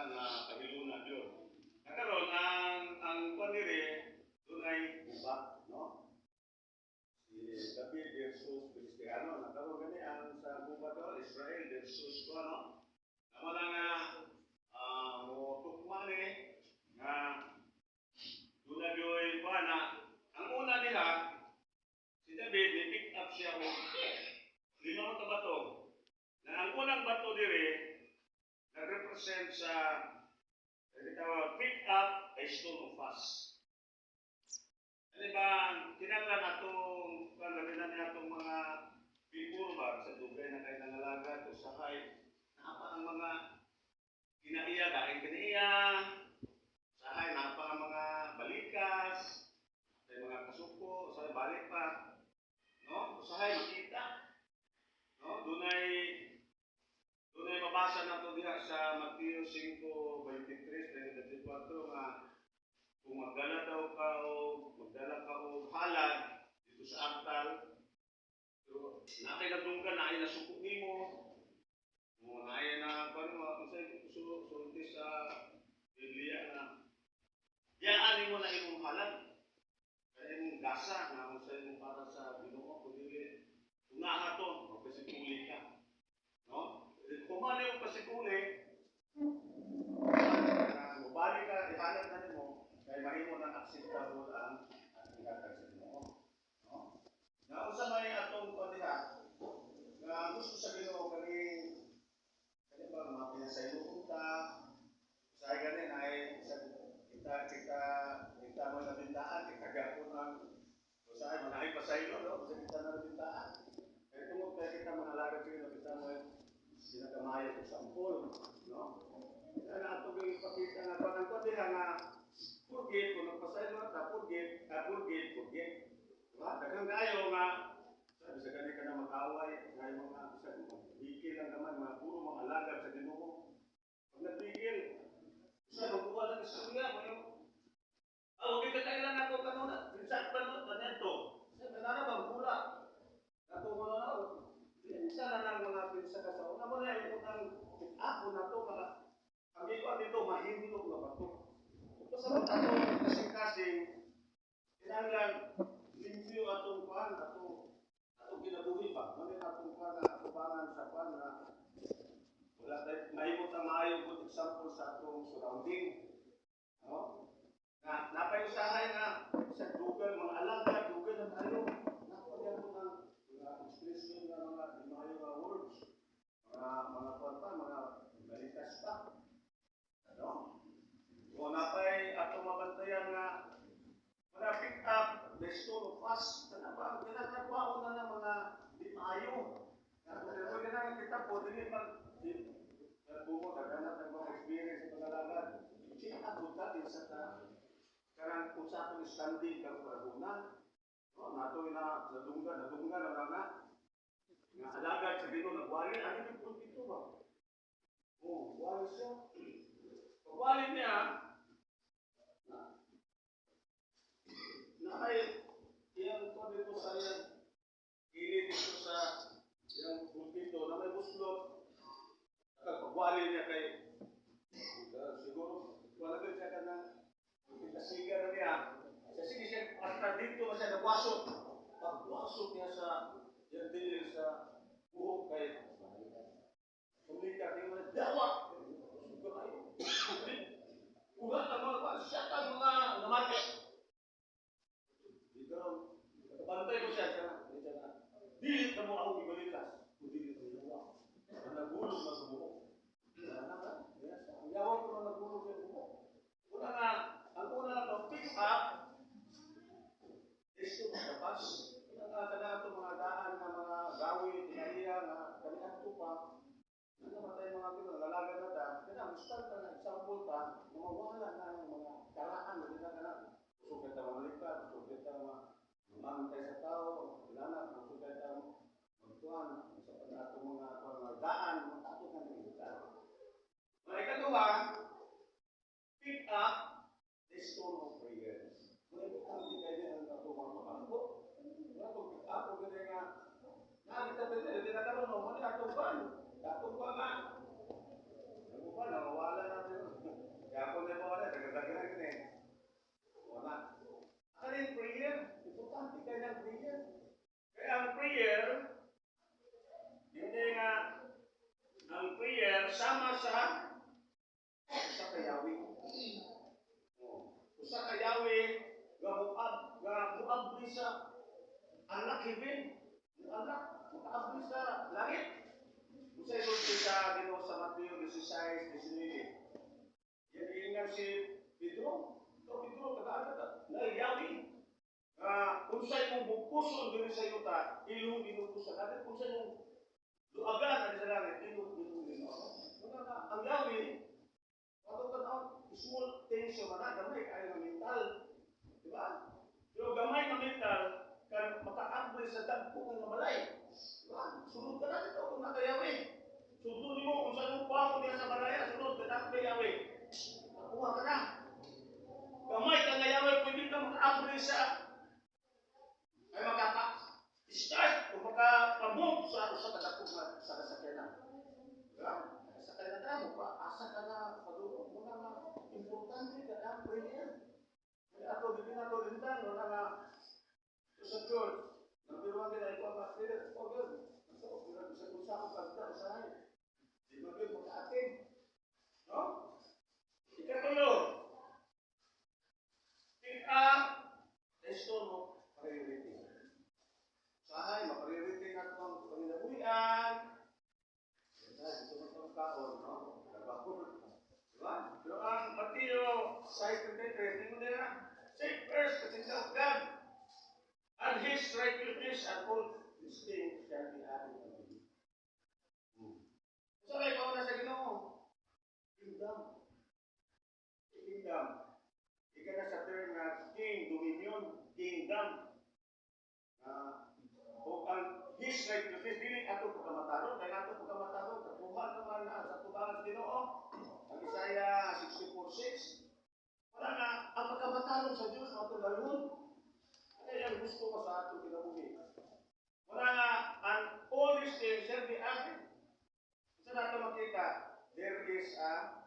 na nga pahiluna gyud. Na karon ang kuan diri dunay guba, no? Si David versus Filistiano. Na karon gani ang sa guba to, Israel versus kuan, no? Amo lang nga mo tukma ni nga duna gyoy kuan na ang una diha, si David ni pick up siya og lima ka bato. Na ang unang bato diri nag-represent sa gitawag pick up a stone of fast. Ano ba, kinahanglan atong, kuan labi na ni atong mga figure ba, sa dugay na kay nangalagad, usahay, naa pa ang mga kinaiya, daing kinaiya, usahay, naa pa ang mga balikas, ay mga kasuko, usahay balik pa, no? Usahay makita, no? Dunay mabasa nato diha sa Mateo 5:23, 24 nga kung magdala daw ka o magdala ka og halad dito sa altar, pero naa kay nadunggan, naay nasuko nimo mo, naay na kuan mo, unsay sulti sa Biblia nga biyaan nimo na imong halad kay imong gasa nga unsay imong para sa Ginoo. Kun dili, unaha to, magpasikuli ka, no? Kung man yung pasikuli, mubalik ka, ihalad na nimo kay mahimo nang acceptable ang ihatag sa Ginoo, no? Na unsa may atong paniha nga gusto sa Ginoo kani kani ba mga pinasayloon ta sa gani na ay sa kita kita kita mo nabintaan, kita gapon ang usahay mga ay pasaylo, no, sa kita na nabintaan kay tungod kay kita mga alagad sa Ginoo, kita mo pinakamayo sa sampol, no? Kaya na ato ipakita nga parang ko diha nga forgive, kung nagpasaylo ta, forgive, forgive, forgive. Diba? Daghang kayo nga sabi sa gani ka na mag-away, nga yung mga bisag bikil lang naman, mga puro mga alagad sa Ginoo. Pag nagpigil, sa magkuha ng istorya, mo wag ka kailan ako kanuna, pinsa pa no, kanento. Sa kanana ba gula? Ako mo na, pinsa na ng mga pinsa ka sa una mo na yung unang ako na to mga ang gikuan dito mahinlog nga bato. Ito sa mga ato kasing-kasing kinahanglan limpyo atong kuan, atong kinabuhi ba. Mao atong kuan na atubangan sa kuan na wala tayo mahimo ta maayo good example sa atong surrounding. No? Na napayusahay nga sa dugal mga alaga, dugal na tayo. Napagyan ang mga expression nga mga di maayo nga words. Mga kuan pa, mga balikas pa. Ano? O napay atong mabantayan nga mga pick up the stone of fast kana ba kinakakuha na ng mga di maayo. Pero kinahanglan kita po dili mag di nagbumo daghan na mga experience sa pangalagad. Check up ta din sa ta kanang kung sa atong standing karong panahona. No, nato na nadunggan, nadunggan na lang na nga alagad sa Ginoo nagwali ano yung pulpito ba? Oh, wali siya. Pagwali niya, na, na ay iyang ko dito sa iyang gilid dito sa iyang pulpito na may buslot. Pagwali niya kay siguro wala ba siya ka na kasiga na niya. Sa sige siya hasta dito na siya nagwasot. Pagwasot niya sa iyang tiil sa buhok kay Pumlikat yung mga dawa. Suga kayo. Ugat ang mga siya ang mga namati. Dito, nakabantay ko siya. Siya na, siya na. Dili ka mo ako ibalikas. Kung dili ka yawa. Ang nagulog na sa buhok. Wala na, yes. Ang yawa ko na nagulog sa buhok. Una nga, ang una na to, pick up, is to labas. Una nga, kana ito mga daan nga mga gawi, tinaiya, nga kaniadto pa. Ano ba tayo mga Pinoy, lalaga na ta, kaya gusto ta na example ta, na mawala na ang mga karaan, hindi na kana, gusto kita mamalikat, gusto kita mamantay sa tao, kilala, gusto kita magtuan, sa pag atong mga mga daan, mga ato na nangita. Mga ikaduha, pick up the stone of prayer. Mga importante kayo ang atong mga pamangko. Mga itong pick up, kung gano'n nga, nakita pa rin, hindi na karoon, no, muna atong ban, atong pa nga. Ano ba, nawawala natin. sama sa usa ka yawi. Oh. Usa ka yawi nga muabri sa unlock heaven, unlock, makaabri sa langit. Usa isulti sa Ginoo sa Mateo 16:19? Yan ingan si Pedro, "Ikaw Pedro, tagaan ka, naiyawi. Unsay mong bugkuson diri sa yuta, ilong ginugos sa langit. Unsay mong luagan diri sa langit, ilong ilong Ginoo." Muna nga, ang yawi, ato tan small things man na, gamay kaayo nga metal. Di ba? Pero gamay nga metal, kan makaabri sa dagko nga balay. Di ba? Sunod ka na dito kung nakayawi. Sunod nimo kung saan mo kuha mo sa balaya, sunod ka na yawi. Nakuha ka na. Gamay ka nga yawi, pwede ka makaabri sa ay makaka start o makapamove sa usa ka dako nga sa kasakyanan. Diba? Sakay na ka mo pa, asa ka na padulong mo na nga importante ka ang prayer. Kaya ato dili na to lintang wala nga sa church. Nagbiruan kita ikaw nga prayer. O gyud. So, pero sa usa ko kagda usahay. Di ba gyud maka-attend? No? Ikatulo. Pick up the stone of priority. Usahay, ma-priority na ito ang panginabuhian. Usahay, gusto mo itong kaon, no? Trabaho. Diba? Pero ang Mateo 6:23, tingnan nila, "Seek first the kingdom of God and His righteousness, and all these things shall be added unto you." So, may pauna sa Ginoo. Kingdom. Kingdom. Ika na sa term na king, dominion, kingdom. O ang His righteousness, dili ato pagkamatarong, kaya ato pagkamatarong, kakuha naman na sa tubangan sa Ginoo. Ang Isaiah 64:6. Wala nga, ang pagkamatarong sa Diyos, atong dalhon. Ano yung gusto ko sa atong kinabuhi? Wala nga, and all these things shall be added. Sa nato makita, there is a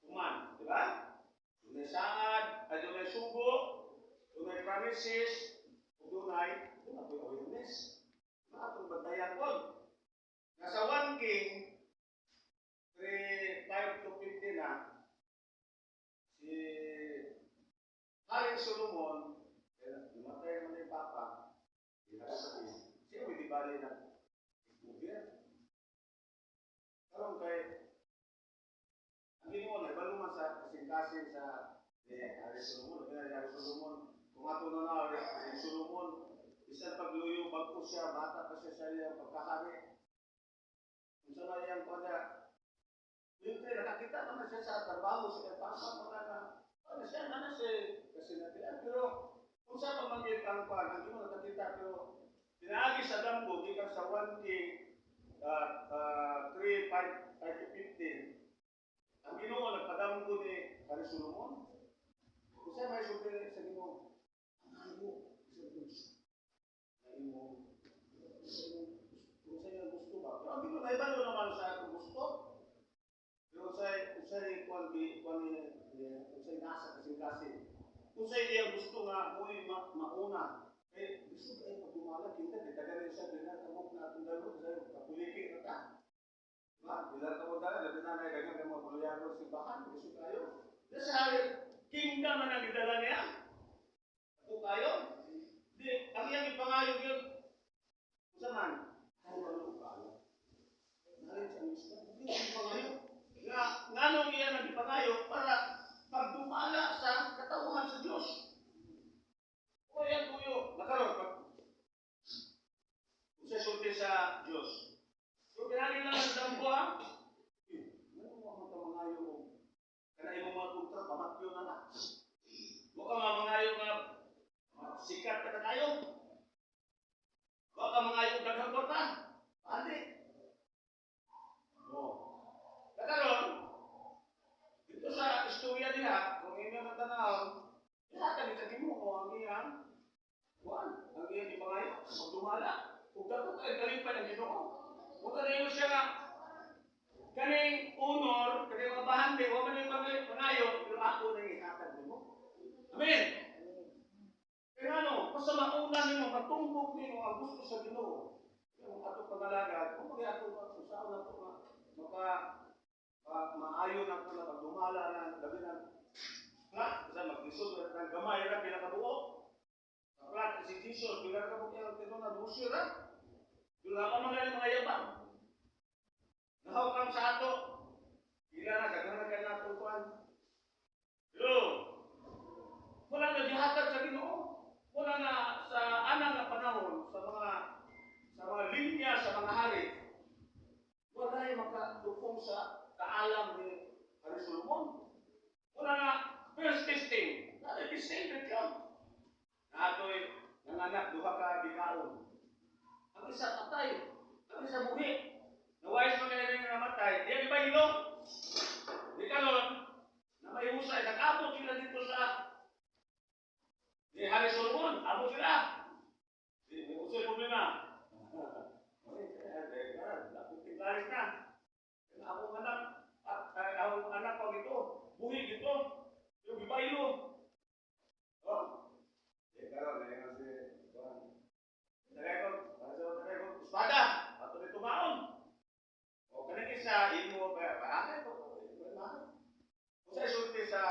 command. Di ba? Dunay saad, ay dunay sugo, dunay promises, ug dunay po'y awareness. Na atong bantayan pod. Nasa 1 King 3, 5 to 15 na, si Haring Solomon, eh, namatay naman yung papa, di na sabihin, siya may di bali na gobyerno. Karon kay ang Ginoo nagbalo man sa kasing-kasing sa ni Hari Solomon, kaya ni Hari Solomon, kung ato na na si Solomon, bisan pagluyo, bago siya, bata pa siya sa iyang pagkahari. Kung sa may iyang kanya, siyempre nakakita naman siya sa trabaho sa iyang papa, mga na, ano siya, ano siya, kasi natin, pero kung sa pamangit ang kwan, ang Ginoo nakakita, pero pinaagi sa damgo, gikan sa 1 King 3, 5, 5 to 15, ang Ginoo nagpadamgo ni Hari Solomon. Kung siya may sulti sa Ginoo, ang hayo sa Diyos. Na imong kung sa iyong gusto ba. Pero ang Ginoo naibalo naman sa akong gusto. Pero sa kuan di kuan ni kung sa nasa kasing-kasing. Kung sa iyang gusto nga mo'y mauna. Eh, gusto kay pagdumala kita, di taga rin siya pila ka na atong dalhon sa kapuliki na ta. Diba? Pila ka mo dala, labi na na daghan kay mga puluyagon simbahan, gusto kayo. Di sa hari, kingdom man ang gidala niya. Ako kayo. Di, ang iyang ipangayo yun. Unsa man? Ay, wala kayo. Knowledge and wisdom. Hindi ang ipangayo. Nga, nganong iya nang ipangayo para pagdumala sa katawhan sa Diyos. O yan tuyo. Nakaroon, pag unsa sulti sa Diyos? So, kinahanglan lang ang damgo ha. Eh, ano mo ang mangayo og kana imong mga kontra, pamatyo na na. Wa ka mangayo nga sikat ka na kayo. Wa ka mangayo og daghang kwarta. Andi. Oh. Kakaron, dito sa istorya diha, kung inyo natanaw, diha ka sa Ginoo ang iyang kuan, ang iyang ipangayo, pagdumala. Ug dako kay kalipay ang Ginoo. Ug kaniyo siya nga kaning honor, kaning mga bahandi, wa man yung pangayo, pero ako na ihatag nimo. Amen. Kaya ano, basta mauna nimo, matumbok nimo ang gusto sa Ginoo. Yung atong pangalagad, kung mag ato usaon na to nga maka Maayo na ko na pagdumala na labi na flat sa maglisod ng gamay ra pila ka buok. Sa flat si Jesus pila ka buok yang tinuna dusir ra. Pero pa man gani mga yabang. Nahaw sa ato. Pila na daghan na kay nato kuan. Pero wala na gihatag sa Ginoo. Wala na sa anang nga panahon sa mga linya sa mga hari. Wala ay makadupong sa kaalam ni Hari Solomon. Wala na first testing. Wala testing na yun. Natoy nanganak duha ka bikaon. Ang isa patay, ang isa buhi. Nawais man kaya nga namatay, diya di ba hilo? Di karon na may husay, nag-abot sila dito sa ni Hari Solomon, abot sila. Di may usay problema. Lapit na. Akong anak, at ay, akong anak pag ito, buhi dito, yung gibaylo. Oh. Eh, karon na si Juan. Tagay ko, espada, ato ni tumaon. O kaning isa imo ba ba ko. Kung sa sulti sa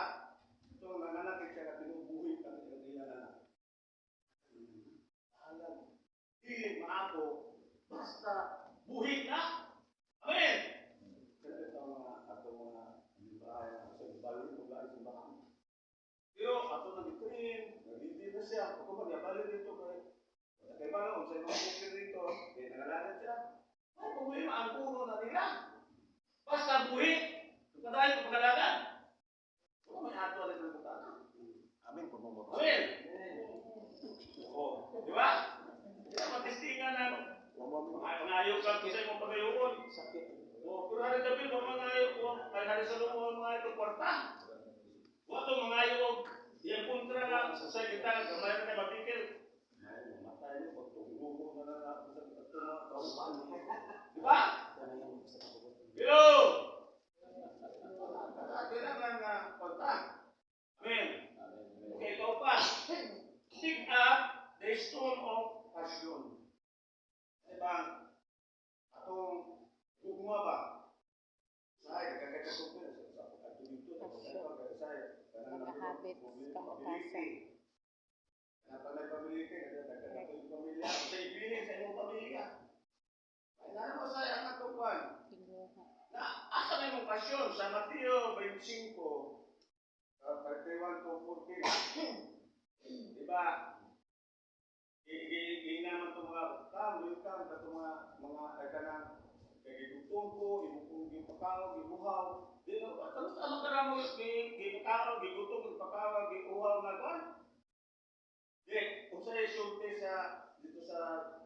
itong nananakit siya na binubuhi ang iyang anak. Alam, dili maako, basta buhi na. Amen. Kaya ito ang mga atong mga librahe sa balik o lain simbahan. Pero ato na gitrain, nagindi na siya. Kung ba balik dito kay kay ba sa mga bukid dito, di nangalanan siya. Ay, problema ang puno na nila. Basta buhi, padayon ko pagalagan. Kung may ato rin ng butana. Amin po mo. Amen. Oo, di ba? Di ba matistingan na mga ayaw ka sa imong pagayoon. Sakit. Oh, pero Hari David, wa mga ayaw ko, kay Hari Solomon, mga ito kwarta. Wa to mga ayaw og iyang kontra nga sa kita gamay ra kay mapikil. Ay, mamatay mo pagtunggo na na na sa ato mga kauban. Di ba? Pero kailangan nga kwarta. Amen. Okay, ikaw pa. Pick up the stone of passion. Diba? Atong gugma ba? Say, nagkakasok sa ato dito. Say, Mga habits, pangkasa. Kanang may pamilya, kaya yung pamilya. Sa ibilin sa imong pamilya. Ay, na mo sa ang atong kwan. Tinguha. Na asa may mong pasyon sa Mateo 25, 31 to 14. Diba? Naman itong mga come, welcome, katong mga ay kanang kay gigutom ko, imo kong gipakaw, gibuhaw. Di na ba kamusta man ka mo gipakaw, gigutom, gipakaw, giuhaw nga kwan? Di, unsay sulti sa dito sa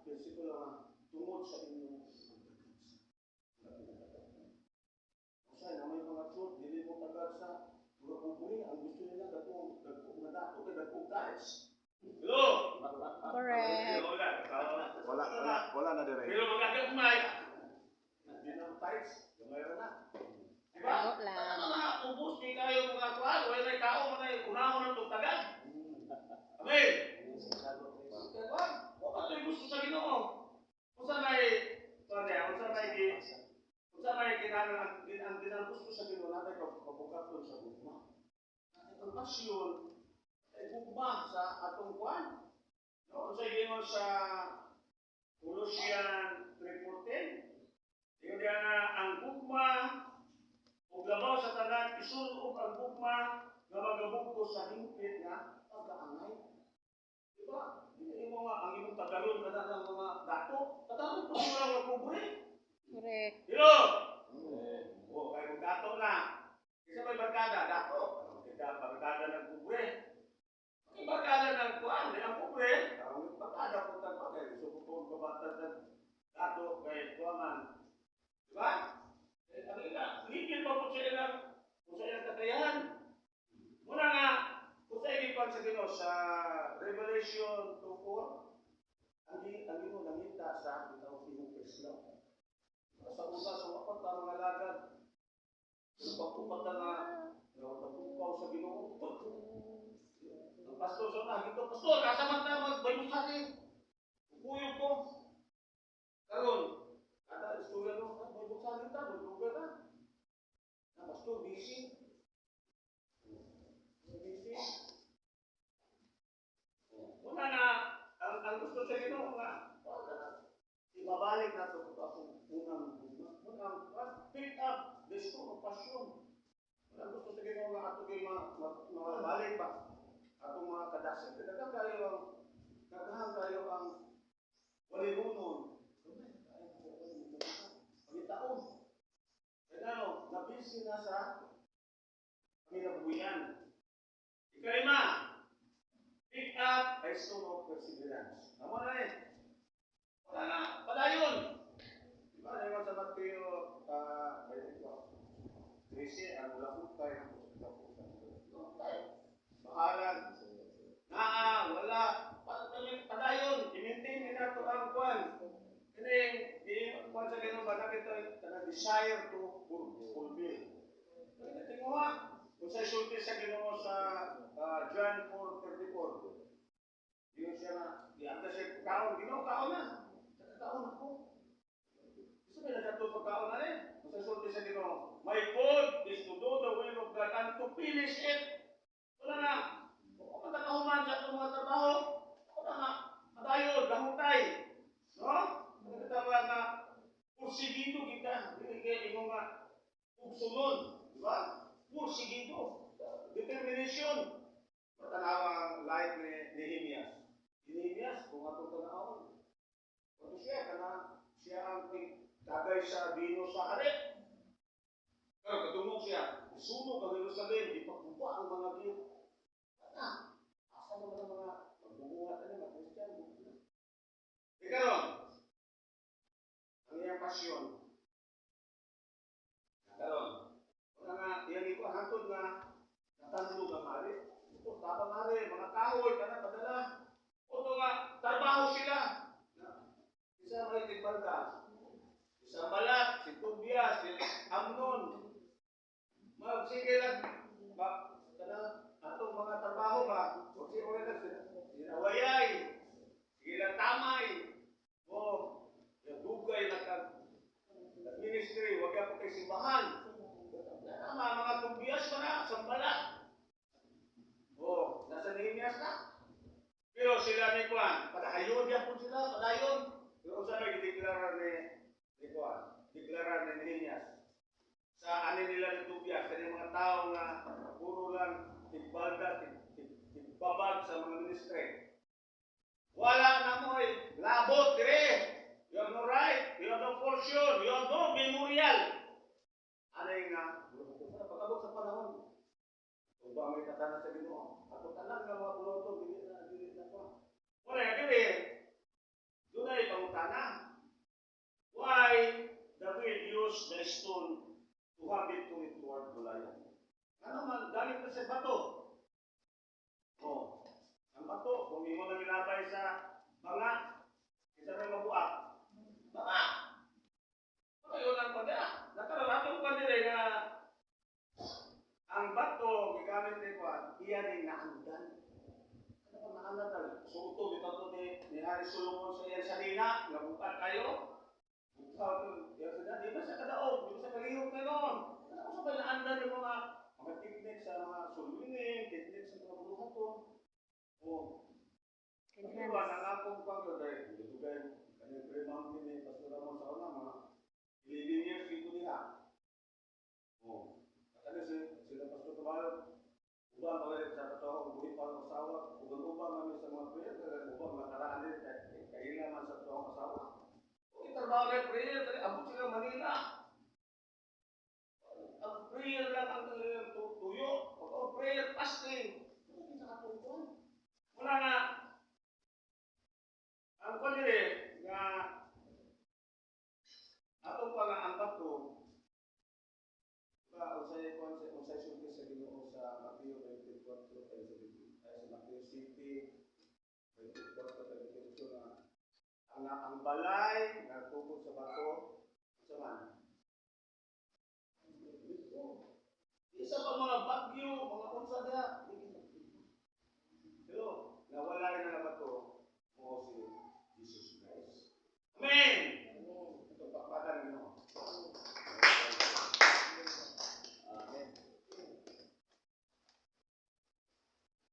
bersikulo nga tungod sa inyong Unsay na may mga church dili mo tagad sa mga bubuhi, ang gusto nila katong dagko nga dato kay dagko guys. Hello. Correct. Wala, Wala wala wala na dire. Pero mga gagmay, hindi na tights, gamay ra na. Diba? Tago lang. Ano mga ubos ni kayo mga kuan, wala na tao man ay unahon ang tugtagan. Amen. Diba? Wa pa to'y gusto sa Ginoo. Unsa may kuan diya, unsa may kinahanglan ang ginagusto sa Ginoo natay kabukaton sa gugma. Ang pasyon ay gugma sa atong kuan. No, unsa gingon sa Colossians 3:14? Ingon diya nga ang gugma ug labaw sa tanan isulob ang gugma nga magabugto sa hingpit nga pagkaangay. Diba? Dili mo nga ang imong tagalon kada ng mga dato, tagalon po mga mga pobre. Correct. Pero, oh, kay kung dato na, isa may barkada, dato. Kaya barkada ng pobre. May barkada ng kuan, di ang pobre, ang barkada po tagwa kay gusto ko po kabata ng dato kay kuan. Diba? Eh, ang ila, ligil pa po sa ilang, kung sa ilang kakayahan. Muna nga, kung sa igipan sa Ginoo sa Revelation 2:4, ang Ginoo nangita sa bitaw imong first love. Sa una sa wapat ta mga lagad. Pero pagtupat na nga, nga sa Ginoo. Ang pastor sa una, dito, "Pastor, asa man ta mag-Bible study? Kuyog ko." Karon, kada istorya no, "Ah, Bible study ta, maglugar na." Pastor, busy. Busy. Wala na, ang gusto sa Ginoo nga, wala na. Ibabalik na ito ito akong unang unang pick up the stone of passion. Wala gusto sa Ginoo nga ato kay mabalik ba atong mga kadasig. Daghan kayo ang walirunon. Pagitaon. Kaya ano, nabisi na sa kinabuhian. Ikalima, pick up a stone of perseverance. Amo na eh. Wala na, padayon. Di ba, naman sa Mateo, 24, 13, ang ulahutay ng Bahalag, naa, wala, padayon, i-maintain ni nato ang kwan. Kini, di kwan sa Ginoo ba nakita kanang desire to fulfill. Kaya tinguha, kung sa sulti sa Ginoo sa John 4:34. Diyon siya nga, dianda siya kaon, Ginoo, kaon na. Kaon ako. Gusto ba nagkatulog pagkaon na eh? Kung sa sulti sa Ginoo, "My food is to do the will of God and to finish it." Wala na. Kung matakahuman sa atong mga trabaho, wala nga, padayon, gahutay. No? Nagkatawa nga, pursigido kita. Dili kay imo nga pugsunod. Di ba? Pursigido. Determination. Matanawa ang life ni Nehemias. Nehemias, kung atong tanawon, ano siya, kana siya ang tagay sa bino sa hari. Pero kadungog siya, sunog ang Jerusalem, ipakuha ang mga gate. Ana, asa naman ang mga magbubuhat ano, mga Christian? Ikaw, ang iyang pasyon. Karon, wala nga, iyang iko hantod nga natandog ang hari. Ito, tabang hari, mga kahoy, kana padala. Oto nga, trabaho sila. Na, isa may tigbalda. Isa balat, si Tobias, si Amnon. Magsige lang, ba, kana, atong mga trabaho ba, magsige lang sila. Sinawayay, sige lang tamay. O, yung dugay na kag ministry, wag po kay simbahan. Tama, mga Tobias pa na, sambalat. Oh, nasa Nehemias na. Pero sila ni Juan, padayon yapon sila, padayon. Pero unsa may gideklara ni Juan? Deklara ni Nehemias. Sa ani nila ni Tobias, kani mga tao nga puro lang tigbalda, tigbabag sa mga ministry. Wala na mo labot dire. You have no right, you have no portion, you have no memorial. Ano yung nga? Pag-abot sa panahon, kung ba may katana sa Ginoo, ato tanan nga mga buloto, dili na ko. Wala ya dili. Dunay pangutana. Why David used the stone to have victory toward Goliath? Ano man, gamit na sa bato. Oh, ang bato, kung imo nang ilabay sa banga, kita may mabuak. Banga! Ano yun ang pagka? Nakararaton pa nila nga ang bato gigamit ni Juan, iya ni naandan. Ano ka naandan tal? Suto bitaw to ni Hari Solomon sa iyang sarina, nga bukat kayo. Bukat iya sa di ba sa kadaog, di ba sa kalihok na noon. Ano sa ba naandan yung mga technique sa mga sulwini, technique sa mga buhaton? Oh, ano ba, Enhance. ang akong pang dahil dugay kanyang pre-mountain ni Pastor Ramon sa una, mga 11 years dito diha. Oh. At ano sila Pastor Caballo, uban pa rin sa katawang buhi pa ang asawa, uban-uban man sa mga prayer, kaya uban mga karaan din, kaila man sa katawang asawa. O itrabaho na yung prayer, kaya abot sila Manila. Ang prayer lang ang tuyo, o prayer, fasting. Ano sa katungkol? Wala nga, ang kwan nga ato pa nga ang bato ba unsay kwan sa unsay sulti sa Ginoo sa Mateo 24 ay sa Mateo 7:24 28 nga ang balay nga tukod sa bato unsa man? Isa pa mga bagyo, mga unsa diha.